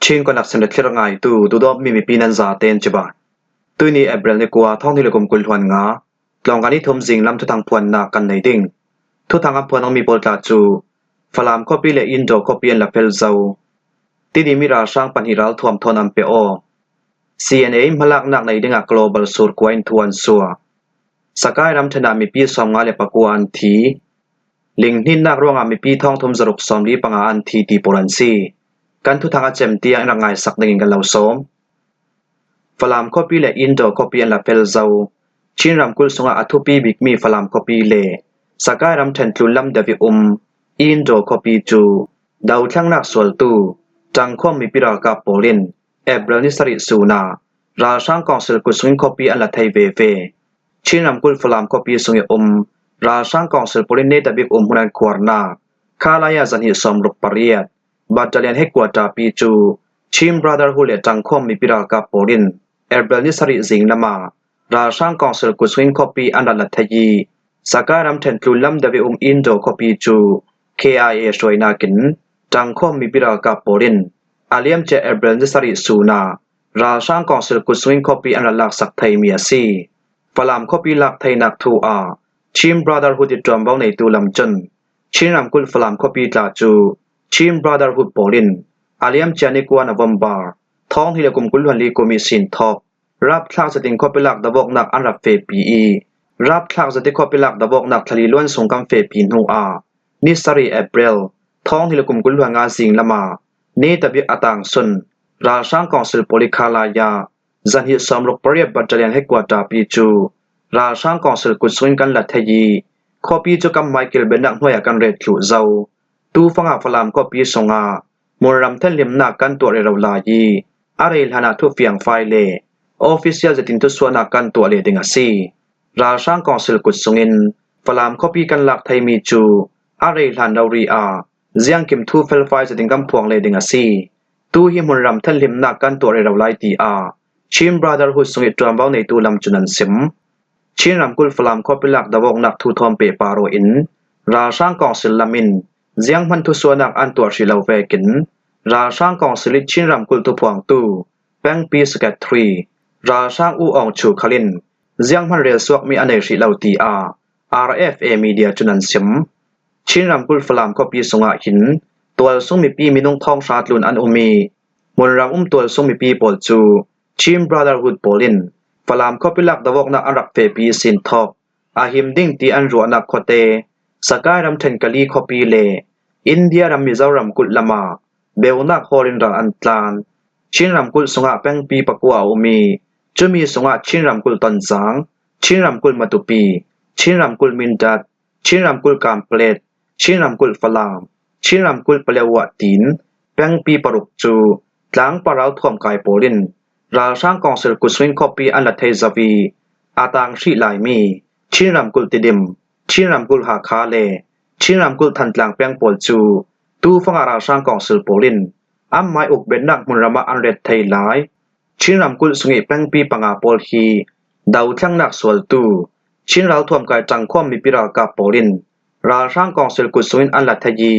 Chin connection le thlir ngaitu duhdawtmi mipi nan zaten ciba. Tuni April ni kua thawng ni le kum 25, tlawngkan i thum zing lam thuthang phuannak kan nei ding. Thuthang an phuan mi pawl tla cu Falam khuapi le Indo khuapi an la fel zo. Tidimi ralhrang pahnih ralthuam thawn an pe aw. CNA hmalaknak nei dingah global surkua in thu an sua. Sakai ramṭhen ah mipi 59 an thi. Lihninnak ruangah mipi 3635 an thi ti pawl an si. Kan thuthang a cem tiang in rak ngaisak dingin kan lo sawm. Falam khuapi le Indo khuapi an la fel zo. Chin ramkulh sungah a thupi bikmi Falam khuapi le Sakai ramṭhen tlunlam deuh i um Indo khuapi cu dothlannak sualtu ṭangkhuam mipi ralkap pawl in April ni sarih sun ah ralhrang council kutsung in khuapi an la thei veve. Chin ramkulh Falam khuapi sung i um ralhrang council pawl in neta bik um hmun an khuarnak Khalaya zanhnih 68 Battalion headquarter pi cu Chin Brotherhood le ṭangkhawm mipi ralkap pawl in April ni sarih zing lam ah ralhrang council kutsung in khuapi an rat la thei i Sakai ramṭhen tlunlam deuh i um Indo khuapi cu KIA hruainak in ṭangkhawm mipi ralkap pawl in a liamcia April ni sarih sun ah ralhrang council kutsung in khuapi an rak laksak theimi a si. Falam khuapi lak theinak thu ah Chin Brotherhood i ṭuanvo neitu lam cun Chin ramkulh Falam khuapi tla cu Chin Brotherhood pawl in a liamcia ni kua November thawng hi le kum 24 kum i sin thawk rapthlak zatin khuapi lak dawknak an rak fepi i rapthlak zati khuapi lak dawknak thlali luan sung kan fepi hnu ah ni sarih April thawng hi le kum 25 zing lam ah ni tabik atang sun ralhrang council Polikhalaya zanhnih 68 battalion headquarter pi cu ralhrang council kutsung in kan la thei i khuapi cu kam Michael Benak hnuai ah kan ret thlu zo. Tufang ah Falam khuapi sungah hmunram thenhlimnak kan tuah rero lai i a rei hlan ah thufiang fai le official zetin thusuahnak kan tuah le ding a si. Ralhrang council kutsung in Falam khuapi kan lak theimi cu a rei hlan rori ah ziangkim thu felfai zetin kan phuang le ding a si. Tu hi hmunram thenhlimnak kan tuah rero lai ti ah Chin Brotherhood sung i ṭuanvo neitu lam cu nan sim. Chin ramkulh Falam khuapi lak dawawknak thuthawm pe paro in ralhrang council lam in zianghman thusuahnak an tuah hrih lo vekin ralhrang council i Chin ramkulh thuphuangtu pengpi secretary ralhrang U Aung Chu khalin zianghman rel suakmi a nei hrih lo ti ah RFA media cu nan sim. Chin ramkulh Falam khuapi sungah hin tualsung mipi minung thonghra tlun an um i hmunram um tualsung mipi pawl cu Chin Brotherhood pawl in Falam khuapi lak dawawknak an rak fepi sin thawk a him ding ti an ruahnak khuate Sakai ramṭhen Kali khuapi le India ram Mizoram kulh lam ah beunak hall in ral an tlan. Chin ramkulh sungah pengpi pakua a um i cumi sungah Chin ramkulh Tonzang, Chin ramkulh Matupi, Chin ramkulh Mindat, Chin ramkulh Kamplet, Chin ramkulh Falam, Chin ramkulh Paletwa tiin pengpi paruk cu tlangpar ralthuam kai pawl in ralhrang council kutsung khuapi an la thei zau i a tang hrih laimi Chin ramkulh Tidim, Chin ramkulh Hakha le Chin ramkulh Thantlang peng pawl cu tufang ah ralhrang council pawl in anmah ukbennak hmunram ah an ret thei lai. Chin ramkulh sung i pengpi panga pawl hi dothlannak sualtu Chin ralthuam kai ṭangkhuam mipi ralkap pawl in ralhrang council kutsung in an la thei i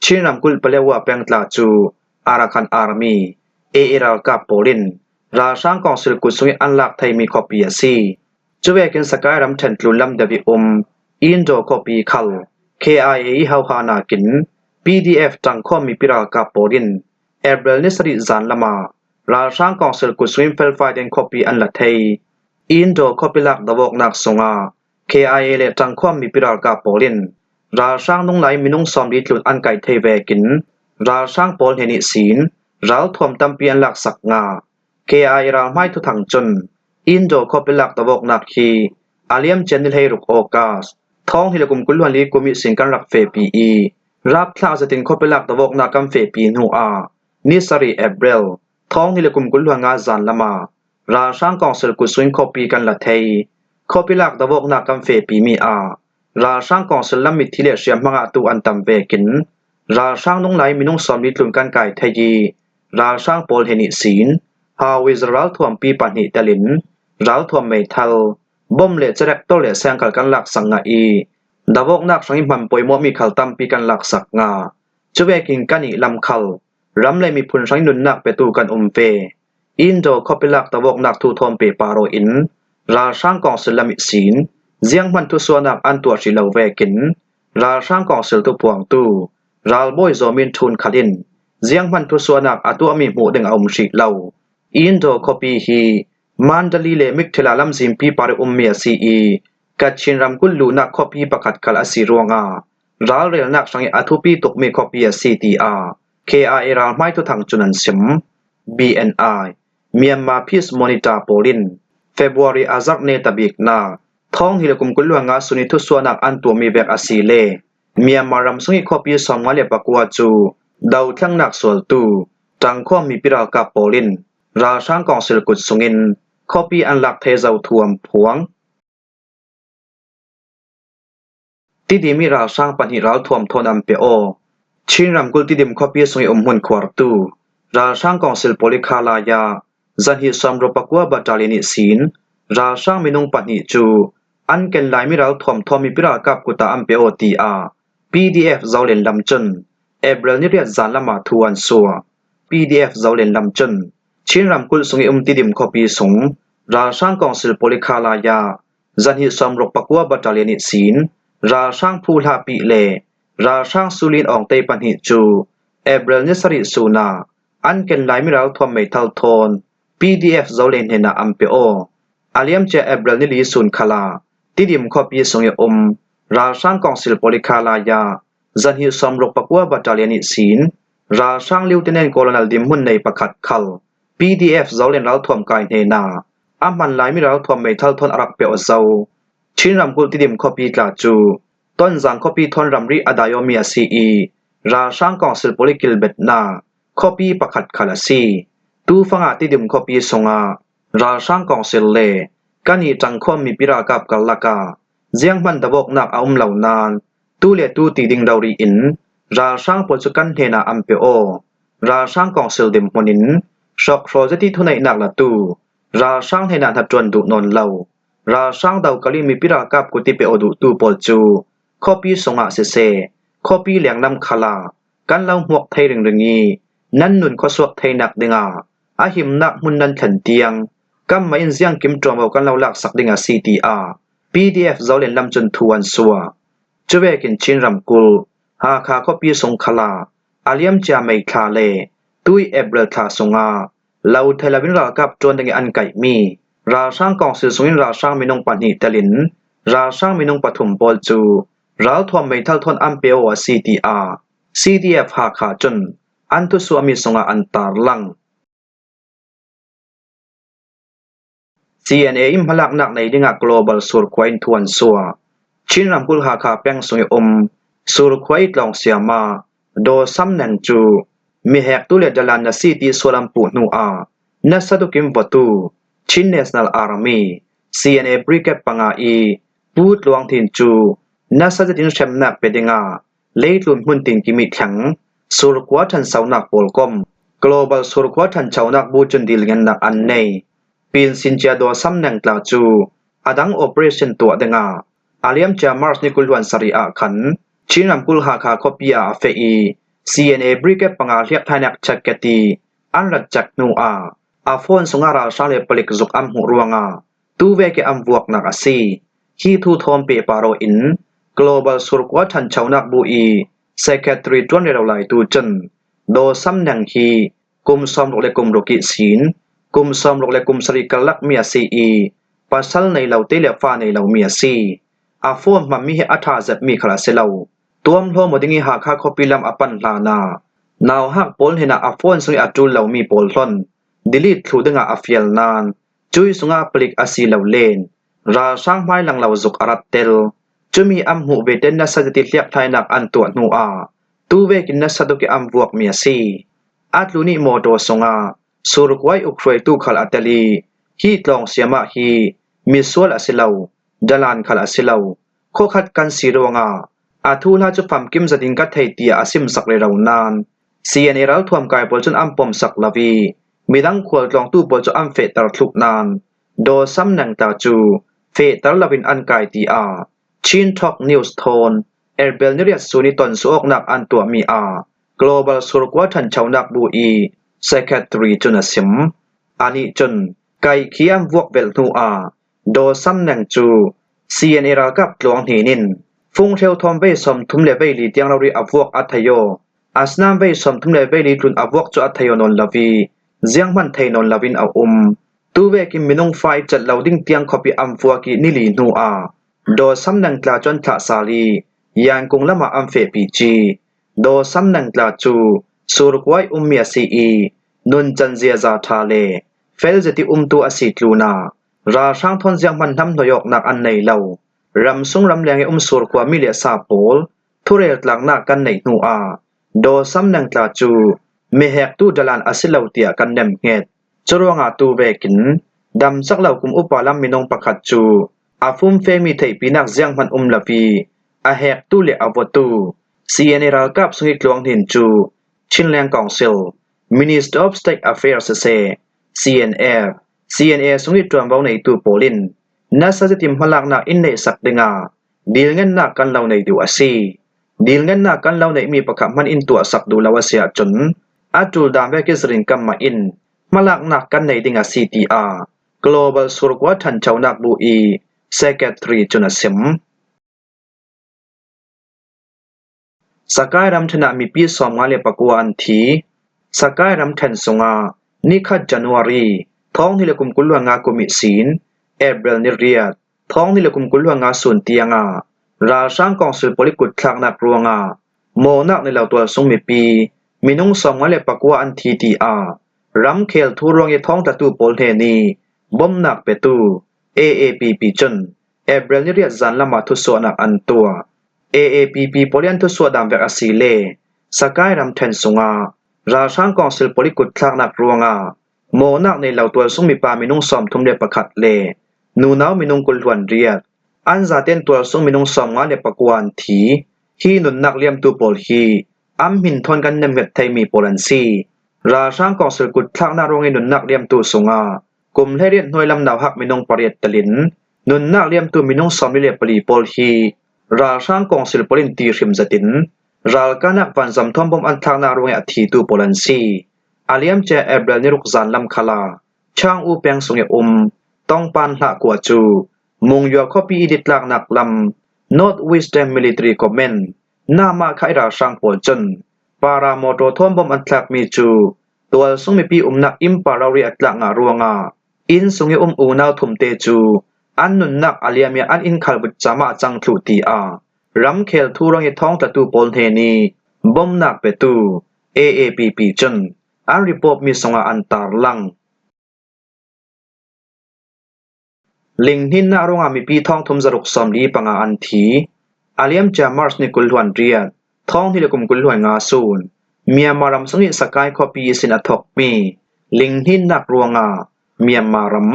Chin ramkulh Paletwa pengtla cu Arakan Army AA ralkap pawl in ralhrang council kutsung i an lak theimi khuapi a si. Cuvekin Sakai ramṭhen tlunlam deuh i um Indo khuapi khal KIA i hauha nakin PDF ṭangkhuam mipi ralkap pawl in April ni sarih zan lam ah ralhrang council kutsung in felfai tein khuapi an la thei. Indo khuapi lak dawawknak sungah KIA le ṭangkhuam mipi ralkap pawl in ralhrang nunglai minung 40 tlun an kai thei vekin ralhrang pawl he nih sin ralthuam tampi an laksak nga. KIA ralhmai thuthang cun Indo khuapi lak dawawknak hi a liamcia ni 16 August thawng hi le kum 24 kum i sin kan rak fepi i rapthlak zetin khuapi lak dawawknak kan fepi hnu ah ni sarih April thawng hi le kum 25 zan lam ah ralhrang council kutsung khuapi kan la thei. Khuapi lak dawawknak kan fepi mi ah ralhrang council lam mithi le hriamhmang ah tu an tam vekin ralhrang nunglai minung 40 tlun kan kai thei i ralhrang pawl he nih sin Hawiz ralthuampi pahnih tel in ralthuam meithal, bom le carek le sengkal kan lak sak nga i dawawknak hrang i hman pawimawhmi khal tampi kan lak sak nga. Cuvekin kan i lamkhal. Ram le miphun hrang nunnak petu kan um ve. Indo khuapilak tawoknak thuthawm pe paro in ralhrang kongsil lam sin zianghmanh thusuanak an tuah hrih lo vekin ralhrang kongsil thupuangtu ralbawi Zaw Min Htun khat in zianghmanh thusuanak a tuahmi hmuh ding a um hrih lo. Indo khuapi hi Mandalay le Mykthila lamzimpi par i ummi a si i Kachin ramkulh luhnak khuapi pakhat khal a si ruangah ralrelnak hrang i a thupi tukmi khuapi a si tiah KIA ralhmai thuthang cun an chim. BNI, Myanmar Peace Monitor pawl in February a zarhne tabiknak thawng hi le kum 25 suni thusuahnak an tuahmi vek a si le Myanmar ram sung i khuapi 54 cu dothlennak sualtu ṭangkhua mipi ralkap pawl in ralhrang kongsil kut sungin khuapi an lak thei zo thuam phuang. Tidim i ralhrang pahnih ralthuam thawn an pe aw. Chin ramkulh Tidim khuapi sung i umhmun khuartu ralhrang kongsil pawl i khalai ah zanhnih 69 battalion nih sin ralhrang minung pahnih cu an ken laimi ralthuam thawn mipi ralkap kut ah an pe aw tiah PDF Zolen lam cun April niriat zan lam ah thu an suah. PDF Zolen lam cun Chin ramkulh sung i um Tidim khuapi sung ralhrang kongsil pawl i khalai ah Zanhnih 69 battalion nih sin ralhrang phu hlahpih le ralhrang sulin awngte pahnih cu April ni sarih sun ah an ken laimi ralthuam meithal thawn PDF Zolen hnen ah an pe aw. A liamcia April nili sun khal ah Tidim khuapi sung i um ralhrang kongsil pawl i khalai ah zanhnih 69 battalion nih sin ralhrang lieutenant colonel dimhmun nei pakhat khal PDF Zolen ralthuam kai hnen ah A hman laimi ralthuam meithal thawn a rak peh zo. Chin ramkulh Tidim khuapi tla cu Tonzang khuapi thawn ramri a daiomi a si i ralhrang kongsil pawl i kilbetnak khuapi pakhat khal a si. Tufang ah Tidim khuapi sungah ralhrang kongsil le kan i ṭangkhuam mipi ralkap karlak ah zianghmanh dawknak a um lo nain tu le tu ti ding rori in ralhrang pawl cu kan hnen ah an pe aw. Ralhrang kongsil dimhmun in hrokhrawl zeiti thuneihnak latu Ralhrang hnenah hnaṭuan duh nawn lo. Ralhrang dokal i mipi ralkap kut i pe aw duhtu pawl cu khuapi sungah siseh, khuapi lenglam khal ah kan lo hmuak thei ringring i nan nun khuasuak theinak dingah a himnak hmun nan thlen tiang kanmah in ziangkim ṭuanvo kan lo laksak ding a si tiah PDF Zolen lam cun thu an suah. Cuvekin Chin ramkulh Hakha khuapi sung khal ah a liamcia May thla le tui April thla sungah Lothel in ralkap ṭuan ding i an kaihmi ralhrang kongsil sungin ralhrang minung pahnih tel in ralhrang minung pathum pawl cu ralthuam meithal thawn an pe aw a si tiah CDF Hakha cun an thusuahmi sungah an tarlang. CNA in hmalaknak nei dingah Global Surkhua in thu an suah. Chin ramkulh Hakha peng sung i um Surkhua i tlawng siama Daw Sam Neng cu mihektu le dalan na si ti sual an puh hnu ah nasa tukin votu Chin National Army CNA Brigade panga i Pu Tluang Thin cu nasa zetin hremnak pe dingah leitlun hmun tinkim i thleng Surkhua ṭhansonak pawl kom Global Surkhua ṭhanchonak bu cun dilngennak an nei. Pin Sincia Daw Sam Neng tla cu a dang operation tuah dingah a liamcia March ni 27 ah khan Chin ramkulh Hakha khuapi ah a feh i CNA Brigade panga hliaphlainak check i an rat cek hnu ah a phone sungah ralhrang le palik zuk an hmuh ruangah tuvek i an vuaknak a si. Hi thuthawm pehpar in Global Surkhua ṭhanchonak bu i Secretary ṭuan rero laitu cun Daw Sam Neng hi kum 60 le kum ruk i sin, kum 60 le kum sarih karlak mi a si i pasal nei lo te le fa nei lomi a si. A phone hmanmi hi a ṭha zetmi khal a si lo. Tuamhlawm ding i Hakha khuapi lam a panh hlan ah nauhak pawl hnenah a phone sung i a ṭul lomi pawl hlonh, delete thlu dingah a fial nain cui sungah palik a si lo len. Ralhrang hmailang lo zuk a rat tel. Cumi an hmuh ve ten nasa zeti hliaphlainak an tuah hnu ah tuvek in nasa tuk i an vuakmi a si. A tlu nih mawṭaw sungah surkuai ukhruaitu khal a tel i hi tlawng siam ah hi misual a si lo, dalan khal a si lo. Khuakhat kan si ruangah a thu hla cu famkim zat in ka thei tiah a simsak rero nain CNA ralthuam kai pawl cun an pomsak lo i midang khualtlawngtu pawl cu an fehter thluk nain Daw Sam Neng tla cu fehter loin an kai tiah Chin Talk News thawn Erbil niriat sun i tonsuawknak an tuahmi ah. Global Surkhua Ṭhanchonak Bu i Secretary cun a chim. Anih cun kai khi an vuakvelh hnu ah Daw Sam Neng cu CNA ralkap tluang hnin in funghreu thawm vei 34 tiang rori a vuak a thei aw. Asinain vei 34 tlun a vuak cu a thei aw nawn lo i zianghmanh thei nawn lo in a um. Tuvek in minung fa i celh lo ding tiang khuapi an vuak i nili hnu ah Daw Sam Neng tla cu an thlah sal i Yankung lam ah an fehpi chih. Daw Sam Neng tla cu surkuai ummi a si i nuncan ziaza ṭha le felzet i umtu a si tlun ah ralhrang thawn zianghmanh hnamhnawih awknak an nei lo. Ramsung ramleng i um surkhua mi le sa pawl thurel tlaknak kan neih hnu ah Daw Sam Neng tla cu mehektu dalan a si lo tiah kan nemhnget. Curuangah tuvek in damcak lo kum upa lam minung pakhat cu a fumfemi theihpinak zianghmanh um lo i a hektu le a votu CNA ralkap sung i Tluang Hnin cu Chinland Council, Minister of State Affairs siseh, CNF, CNA sung i ṭuanvo neitu pawl in nasa zetim hmalaknak in neihsak dingah dilngennak kan lo nei duh a si. Dilngennak kan lo neihmi pakhat hmanh in tuahsak duh lo a si ahcun a ṭuldan vek i zarin kanmah in hmalaknak kan nei ding a si tiah Global Surkhua Ṭhanchonak Bu i Secretary cun a chim. Sakai ramṭhen ah mipi 59 an thi. Sakai ramṭhen sungah nikhat January 2025 kum i sin April ni riat 2025 sun tiangah ralhrang kongsil pawl i kutthlaknak ruangah mawhnak ni lo tualsung mipi minung 59 an thi tiah ramkhel thu ruang i thawngtlatu pawl he nih bawmhnak petu AAPP cun April ni riat zan lam ah thusuahnak an tuah. AAPP pawl i an thusuah dan vek a si le Sakai ramṭhen sungah ralhrang kongsil pawl i kutthlaknak ruangah mawhnak nei lo tualsung mipa minung 31 le nunau minung 28 an zaten tualsung minung 59 an thi. Hi nunnak liamtu pawl hi an min thawn kan nemnget theimi pawl an si. Ralhrang kongsil kutthlaknak ruang i nunnak liamtu sungah kum 18 hnuai lam nauhak minung pariat telin nunnak liamtu minung 44 pawl hi ralhrang kongsil pawl in ti hrim zat in ralkahnak vanzam thawmbom an thlaknak ruang i a thitu pawl an si. A liamcia April ni ruk zan lam khala Chang U peng sung i um Tongpan hlah kua cu Mungyo khuapi i ditlaknak lam North Western Military Command Nama kha i ralhrang pawl cun para motor thawmbom an thlakmi cu tualsung mipi umnak innpa rori a tlak ngah ruangah inn sung i um unau thumte cu an nunnak a liam i an innkhal vutcam ah a cang thlu tiah ramkhel thurang i thawngtlatu pawl hne nih bawmhnak petu AAPP cun an report mi sungah an tarlang. Lihninnak ruangah mipi 3,645 an thi. A liamcia March ni 28, 2025 sun, Myanmar ram sung i Sakai khuapi sin a thawkmi lihninnak ruangah Myanmar ram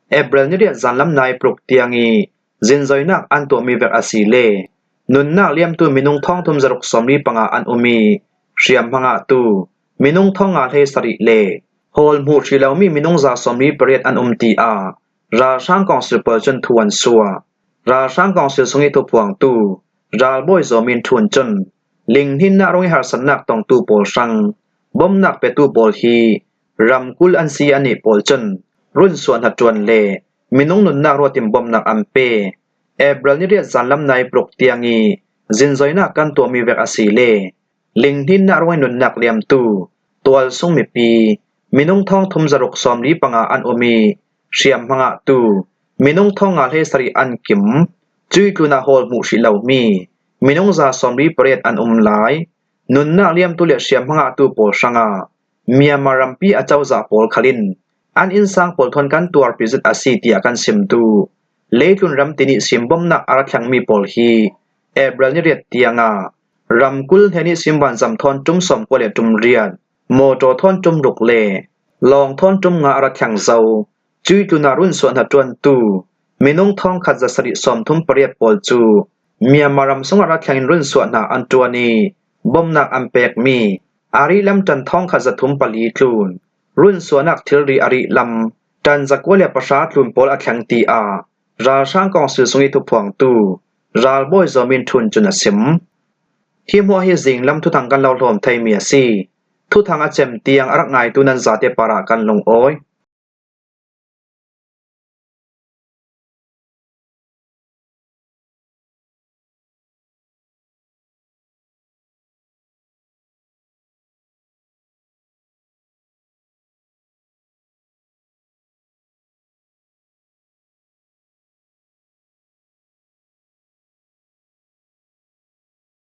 April ni riat zanlam nai paruk tiang i zinzoinak an tuahmi vek a si le nunnak liamtu minung 3,645 an um i hriamhma ngahtu minung 5,700 le hawl hmuh hrih lomi minung 148 an um tiah ralhrang kongsil pawl cun thu an suah. Ralhrang kongsil sung i thuphuangtu ralbawi Zaw Min Htun cun lihninnak ruang i harsatnak tongtu pawl hrang bawmhnak petu pawl hi ramkulh an si anih pawl cun runsuah hna ṭuan le minung nunnak ruat in bawmhnak an pe. April ni riat zanlam nai paruk tiang i zinzoinak kan tuahmi vek a si le lihninnak ruang i nunnak liamtu tualsung mipi minung 3,645 an um i hriamhma ngahtu minung 5,700 an kim. Cui tlun ah hawl hmuh hrih lomi minung 148 an um lai. Nunnak liamtu le hriamhma ngahtu pawl hrangah Myanmar rampi acozah pawl khal in an innsang pawl thawn kan tuarpi zat a si tiah kan simtu leitlun ram tini simbawmnak a ra thlengmi pawl hi April ni riat tiangah ramkulh he nih simvanzam thawn tum 90 le tum riat, mawṭaw thawn tum ruk le lawng thawn tum nga a ra thleng zau. Cui tlun ah runsuah hna ṭuantu minung 1,738 pawl cu Myanmar ram sungah ra thleng in runsuah hna an ṭuan i bawmhnak an pekmi a rih lam ṭan 1,304 tlun, runsuahnak thilri a rih lam ṭan 910 tlun pawl a thleng tiah ralhrang kongsil sung i thuphuangtu ralbawi Zaw Min Htun cun a chim. Hi hmuah hi zinglam thuthang kan lo hlawm theimi a si. Thuthang a cem tiang a rak ngaitu nan zate par ah kan lungawi.